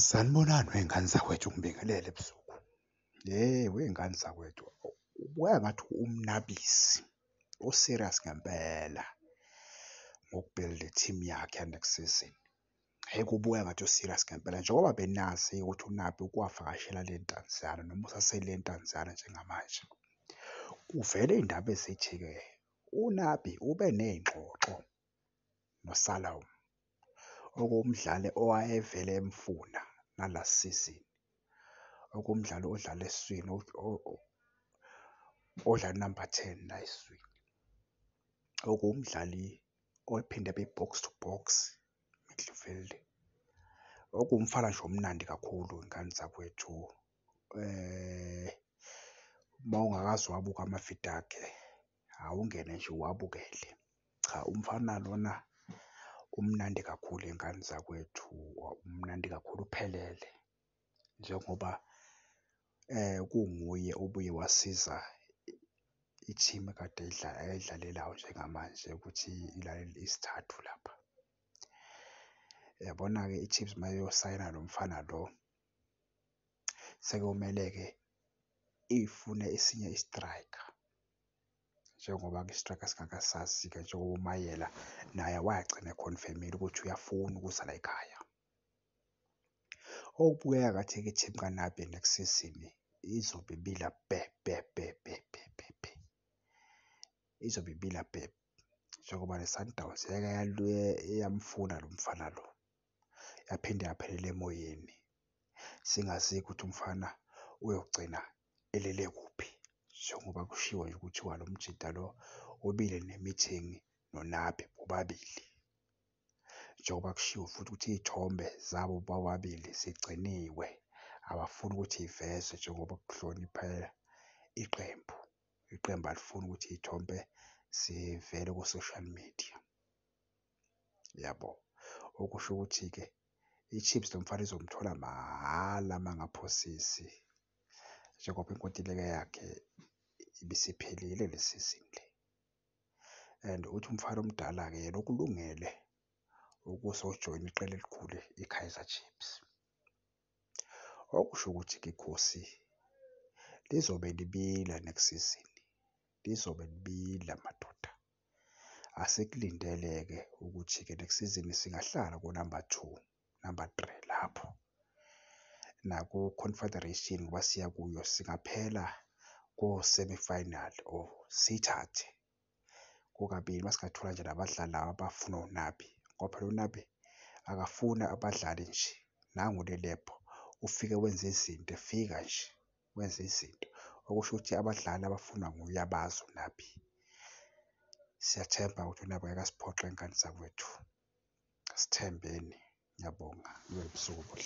Sanibonani wey'ngane zakwethu, ngibingelele ebusuku. Hhe wey'ngane zakwethu, kubukeka ngathi uMnabisi u-serious ngempela ngoku-build-a i-team yakhe ya-next season. Hheyi, kubukeka ngathi u-serious ngempela njengoba benazi-ke ukuthi uNabi uke wavakashela le Tanzania noma usasele Tanzania njengamanje. Kuvele iy'ndaba ezithi-ke uNabi ube ney'ngxoxo noSalom, okuwumdlali owayevele emfuna na-last season, okuwumdlali odlala esiswini odlala unamba ten la esiswini, okuwumdlali ophinde abe i-box to box midfield, okuwumfana nje omnandi kakhulu wey'ngane zakwethu. Uma ungakaze uwabuke amavidiyo akhe, awungene nje uwabukele. Cha, umfana lona umnandi kakhulu wey'ngane zakwethu, umnandi kakhulu uphelele njengoba kunguye obuye wasiza i-team ekade ayidlalelayo njengamanje ukuthi ilalele isithathu lapha. Uyabona-ke i-Chiefs mayosayina lo mfana lo, sekuyomele-ke ifune esinye i-striker njengoba-ke i-striker singakasazi-ke njengoba uMayela naye wagcina ekhonfemile ukuthi uyafuna ukuza layikhaya. Okubukeka ngathi-ke i-team kaNabi next season izobe ibila bhe bhe bhe bhe bhe bhe bhe, izobe ibila bhe njengoba ne-Sundowns yamfuna lo mfana lo, yaphinde yaphelela emoyeni. Singazi-ke ukuthi umfana uyogcina elele kuphi njengoba kushiwo nje kuthiwa lo mjita lo ubile ne-meeting noNabi bobabili. Njengoba kushiwo futhi ukuthi iy'thombe zabo bobabili zigciniwe, abafuni ukuthi yivezwe njengoba kuhlonipheka iqembu, iqembu alifuni ukuthi iy'thombe zivele ku-social media, yabo. Okusho ukuthi-ke i-Chiefs lo mfana izomthola mahhala uma engaphosisi njengoba inkontileka yakhe ibisiphelile le sizini le and uthi umfana omdala-ke yena ukulungele ukuzojoyina iqela elikhulu i-Kaizer Chiefs. Okusho ukuthi-ke ikhosi lizobe libila next season, lizobe libila madoda. Asikulindele-ke ukuthi-ke next season singahlala konamba two, namba three lapho naku-confederation ngoba siya kuyo singaphela ko-semi-final or siyithathe kukabili uma singathola nje labadlali laba abafunwa uNabi ngoba phela uNabi akafuni abadlali nje, nangu uLilepo ufike wenza izinto efika nje, wenza izinto. Okusho ukuthi abadlali abafunwa nguye uyabazi uNabi. Siyathemba ukuthi uNabi angeke asiphoxe ngane zakwethu, asithembeni. Ngiyabonga, kube ubusuku obuhle.